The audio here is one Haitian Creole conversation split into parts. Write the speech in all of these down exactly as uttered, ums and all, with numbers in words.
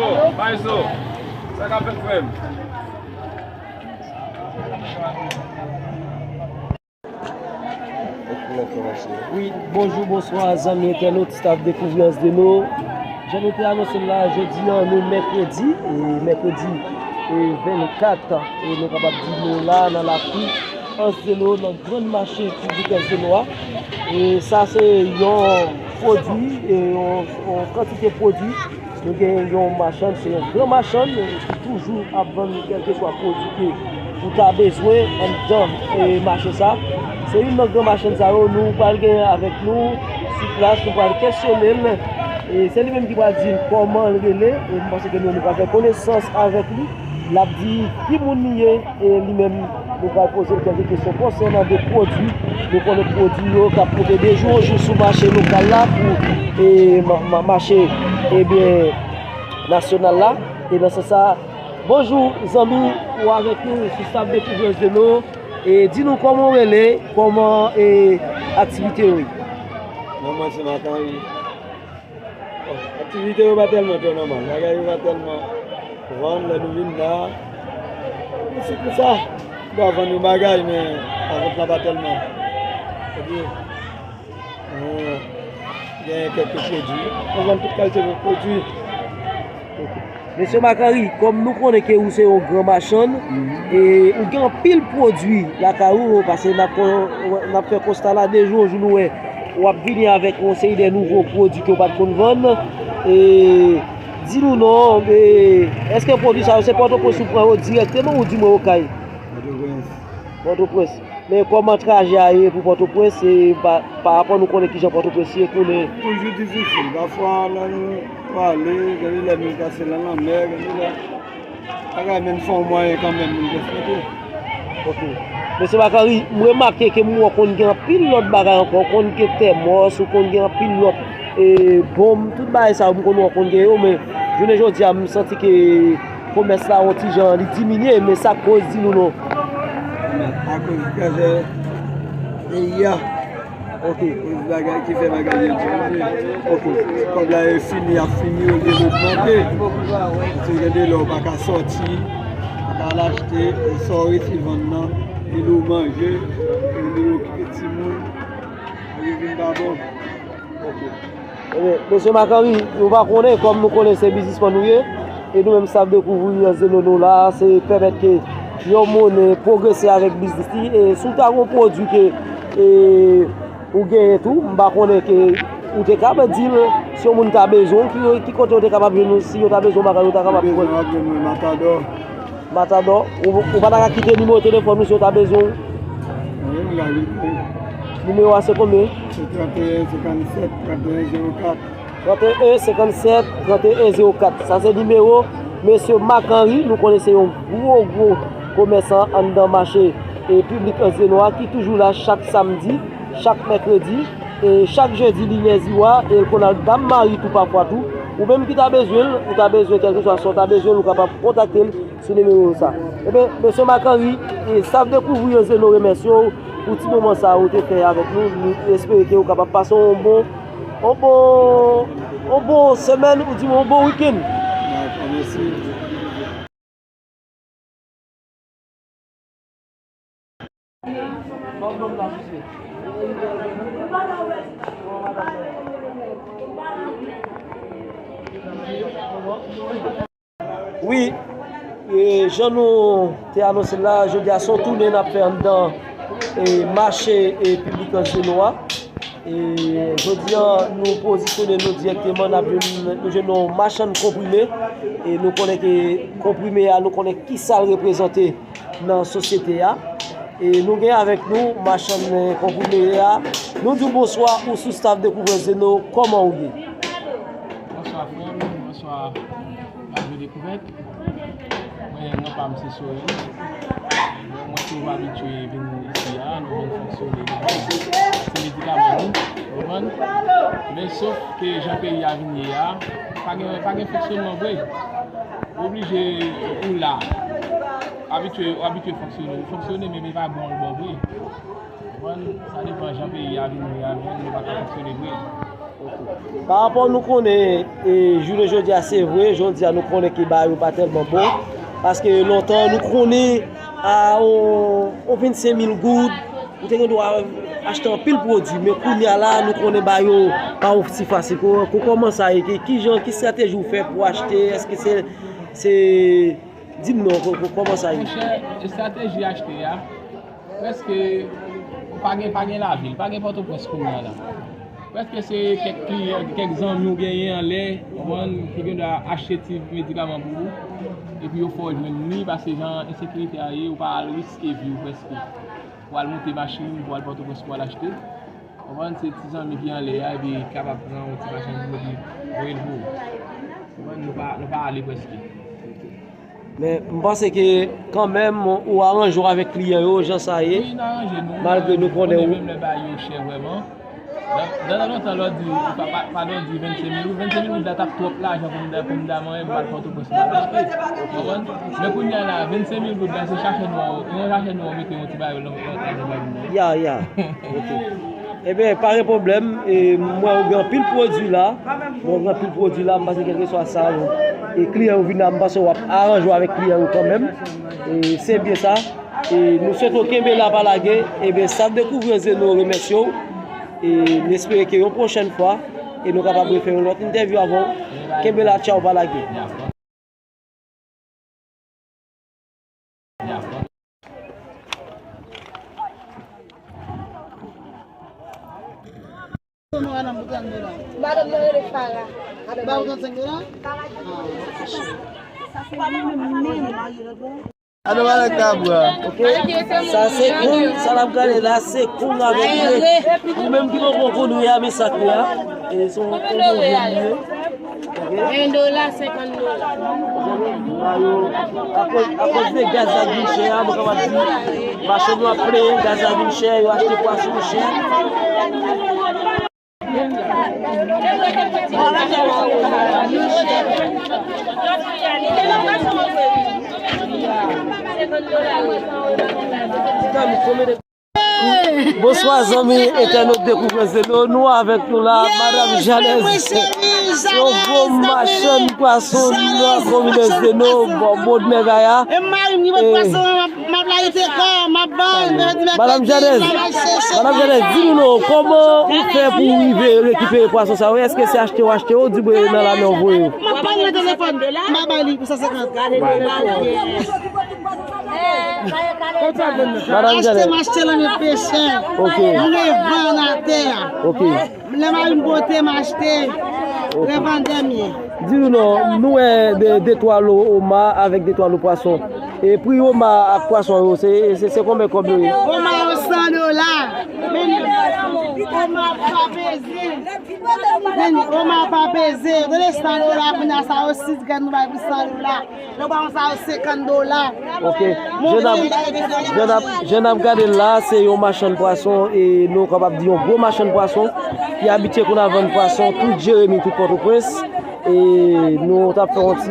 Oh, Payzo, sa k ap fèt, frè m? Wi, bonjou, bonswa, zanmi entènot, staff Découvrance de No. Jan nou te anonse l la, jodi a, nou mèkredi, e mèkredi, e vennkat, e nou kapab di nou la nan lakou Anse de No, nan grann mache piblik Anse de No a. E sa se yon pwodui, e yon, yon kantite pwodui. Nou gen yon machann, se yon gran machann, e ki toujou ap vann kèlkeswa pwodui ke ou ta bezwen anndan, e, mache sa. Se youn nan gran machann sa yo, nou pral gen avèk nou sou plas, nou pral kesyone l. E se li menm ki pral di n kòman l rele, e m panse ke nou, nou pral fè konesans avèk li. L ap di ki moun li ye, e li menm, nou pral poze l kèlke kesyon konsènan de pwodui. Nou konnen pwodui yo k ap moute de jou an jou sou mache lokal la pou, e, ma-, ma-, mache, ebyen, nasyonal la. E nan sans sa, bonjou, zanmi, ou avèk nou sou staff Découvrance de No. E di nou kòman w rele, kòman, e, aktivite yo ye. Non, mwen se Marc Henry. Bon, aktivite yo pa tèlman twò nòmal. Bagay yo pa tèlman vann lè nou vin la. Se pou sa, nou dwe vann yon bagay, men lavant la pa tèlman. Epi, nou genyen kèk pwodui. Nou vann tout kalite pwodui. Ok. Mesye Marc Henry, kòm nou konnen ke ou se yon gran machann, e ou gen anpil pwodui lakay ou, paske n ap kon-, n ap fè konsta la, de jou an jou nou wè w ap vini avèk yon seri de nouvo pwodui ke w pa t konn vann. E di nou non, e èske pwodui sa yo se Pòtoprens ou pran yo dirèkteman oudimwen Okay? Pòtoprens. Pòtoprens. Men kòman trajè a ye pou Pòtoprens, e pa, pa rapò nou konnen kijan Pòtoprens ye konnen. Toujou difisil. Pafwa, lè nou prale, gen de lè nou pase nan lanmè, gen de lè bagay, men n fè yon mwayen kanmenm pou n te fè. Ok. Mesye Marc Henry, m remake ke m wè w konn gen anpil lòt bagay ankò, w konn gen tèmòs, ou konn gen anpil lòt, e, bonm, tout bagay sa yo, m konn wè w konn gen yo, men jounen jodi a, m santi ke komès la, yon ti jan, li diminye, men sa k koz, di nou non. Akoz krèzè peyi a. Ok. Akoz bagay ki fè bagay yo diminye. Ok. Kòb la e fini, ap fini, olye l ogmante. Paske gen de lè w pa ka sòti, pa ka al achte, e sa w resi vann nan, ni lè w manje, ni lè w okipe timoun, bagay vin pa bon. Ok. Ebyen, mesye Marc Henry, nou pa konnen, kòm nou konnen se biznisman nou ye, e nou menm staff Découvrance de No la, se pèmèt ke yon moun, e, pwogrese avèk biznis li, e si w ta gen yon pwodui ke, e, ou genyen tou, m pa konnen ke ou te kapab di l, si yon moun ta bezwen w, ki, ki kote yo te kapab jwenn ou, si yo ta bezwen yon bagay, yo ta kapab jwenn ou. Bezwen w ap jwenn mwen Matadò. Matadò, ou, ou pa ta ka kite nimewo telefòn ou si yo ta bezwen w? Wi, m ka kite. Nimewo a se konbyen? Se trannteyen senkannsèt, trannteyen zewo kat. Trannteyen senkannsèt, trannteyen zewo kat. Sa se nimewo mesye Marc Henry, nou konnen se yon gwo, gwo komèsan anndan mache, e, piblik Anse de No a ki toujou la chak samdi, chak mèkredi, e chak jedi li lè ziwa, e l konn al Dam Mari tou pafwa tou. Ou menm ki ta bezwen l, ou ta bezwen kèlkeswa sa w ta bezwen l, ou kapab kontakte l sou nimewo sa. Ebyen, mesye Marc Henry, e staff Découvrance de No remèsye w pou ti moman sa ou te fè avèk nou. Nou espere ke ou kapab pase yon bon, yon bon, yon bon semèn, ou di yon bon wikenn. Dakò, mèsi. Wi, e, jan nou te anonse l la, jodi a se yon tounen n ap fè anndan, e, mache, e, piblik Anse de No a. E, jodi a, nou pozisyone nou dirèkteman, n ap jwenn, nou jwenn yon machann konprime. E nou konnen ke konprime a, nou konnen kisa l reprezante nan sosyete a. E nou gen avèk nou machann, e, konprime a. Nou di w bonswa, ou sou staff Découvrance de No, kòman ou ye? Bonswa, frè m, bonswa, Radio Découverte. Mwen, non pa m se Sorel. Bon, mwen toujou abitye vin isi a, nou vin fonksyone, nou vin, se medikaman nou, ou konprann? Men sof ke jan peyi a vin ye a, pa gen, pa gen fonksyonman vre. Ou oblije, ou la. Abitye, ou abitye fonksyone, ou fonksyone, men, men pa bon, bon vre. Sa depann jan peyi a vini a, men nou pa ka fonksyone vre. Pa rapò nou konnen, e, jounen jodi a, se vre, jodi a nou konnen ke bagay yo pa tèlman bon, paske lontan nou konnen a on, on vennsenk mil goud, ou te gen dwa achte anpil pwodui, men kounye a la, nou konnen bagay yo pa osi fasil. Ko-, ko-, kòman sa ye? Ki, ki jan, ki estrateji ou fè pou achte? Èske se, se, di m non, ko-, ko-, kòman sa ye? Monchè, estrateji achte a, prèske pa gen, pa gen lavil, pa gen Pòtoprens kounye a la. Prèske se kèk kliyan, kèk zanmi w genyen anlè, konprann, ki gen dwa achte ti medikaman pou ou, epi yo fè w jwenn li, paske jan ensekirite a ye, ou pa al riske vi w prèske. Pou al monte machin, pou al Pòtoprens, pou al achte. Konprann, se ti zanmi ki anlè a, epi kapab pran yon ti machandiz, epi voye l pou ou. Konprann, nou pa, nou pa ale prèske. Men, m panse ke kanmenm, ou aranje w avèk kliyan yo, jan sa ye, malgre nou konnen ou. Menm lè bagay yo chè vrèman. Nan, nan tan lontan, lè w di, pa, pa, pandan w di vennsenk mil goud, vennsenk mil goud la t ap twòp lajan pou m ta, pou m ta manyen, m pa al Pòtoprens, m al achte. Ou konprann? Men kounye a la, vennsenk mil goud la, se chachè nwa, yon chachè nwa, ou mete yon ti bagay nan, nan, nan, nan bagay nan. Ya, ya. Ok. Ebyen, pa gen pwoblèm. E, m wè ou gen anpil pwodui la. Bon, ou gen anpil pwodui la, m panse kèlkeswa sa, e kliyan yo vin la, m panse w ap aranje w avèk kliyan yo kanmenm. E, se byen sa. E, nou swete w kenbe la, pa lage. Ebyen, Staff Découvrir Zeno remèsye w. E, n espere ke yon pwochèn fwa, e nou kapab refè yon lòt entèvyou avè w. Kenbe la, tchaw, pa lage. Madanm nan rele Farah. Ba ou trannsenk dola? Sa se li menm, li menm. Alo, madan Kabra. Ok. Sa se kounye, sa n ap gade la, se kounye avèk li. Ou menm ki poko konn ri a, men sa k ye a. E se yon, yon bon vye li ye. Ok. Ven dola, senkant dola. Akoz, akoz de gaz la vin chè a, nou kapab di, machann yo ap plenyen, gaz la vin chè, yo achte pwason chè. Bonswa zanmi entènot Découvrir Zeno, nou avèk nou la, Madanm Janèz, yon gwo machann pwason nan komin Zeno, bò Bodmè Gaya. M ap layite kò, m ap bay, mèkredi, mèkredi, Madanm Janèz, di nou non, kòman ou fè pou w rive rekipere pwason sa yo? Èske se achte w achte yo, oubyen nan lamen w voye yo? M ap pale nan telefòn, m ap bay li pou san senkant. Madanm Janèz. Achte m achte nan men pechè. Ok. M revann atè a. Ok. Lè mari m pote m achte, revandè m ye. Di nou non, nou wè de, de twa lo oma avèk de twa lo pwason. E pri oma ak pwason yo, se, se, se konbyen kòb yo ye? Oma yo san dola. Men, oma pa peze. Men, oma pa peze. Yo te san dola, kounye a sa yo sis grenn nou bay pou san dola. Lè w pa wè sa yo senkant dola. Ok. Jan n ap, jan n ap, jan n ap gade l la, se yon machann pwason, e nou kapab di yon gwo machann pwason, ki abitye konn al vann pwason tout Jeremi, tout Pòtoprens. E nou t ap fè yon ti,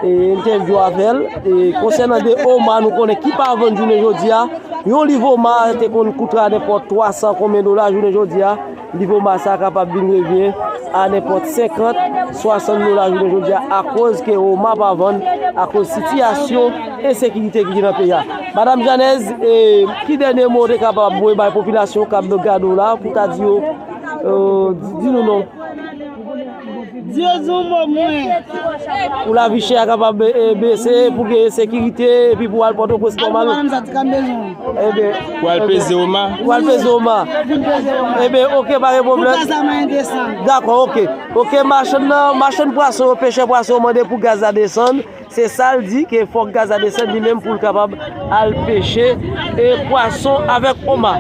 e, entèvyou avè l. E konsènan de oma, nou konnen ki pa vann jounen jodi a. Yon liv oma te konn koute a nenpòt twa san konbyen dola, jounen jodi a. Liv oma sa kapab vin revyen a nenpòt senkant, swasant dola jounen jodi a, akoz ke oma pa vann, akoz sitiyasyon ensekirite ki gen nan peyi a. Madanm Janèz, e, ki dènye mo w te kapab voye bay popilasyon k ap gade w la, pou w ta di yo, e, di, di nou non? Di yo di yon mo mwen. Pou lavi chè a kapab, e, bese, pou gen sekirite, epi pou al Pòtoprens nòmal. Al pou madanm sa, ti ka m bezwen. Ebyen, pou al peze oma. Pou al peze oma. Pou peze oma. Ebyen, ok, pa gen pwoblèm. Pou gaz la mwen desann. Dakò, ok. Ok, machann nan, machann pwason yo, pechè pwason yo mande pou gaz la desann. Se sa l di, ke fòk gaz la desann li menm pou l kapab al peche, e, pwason avèk oma.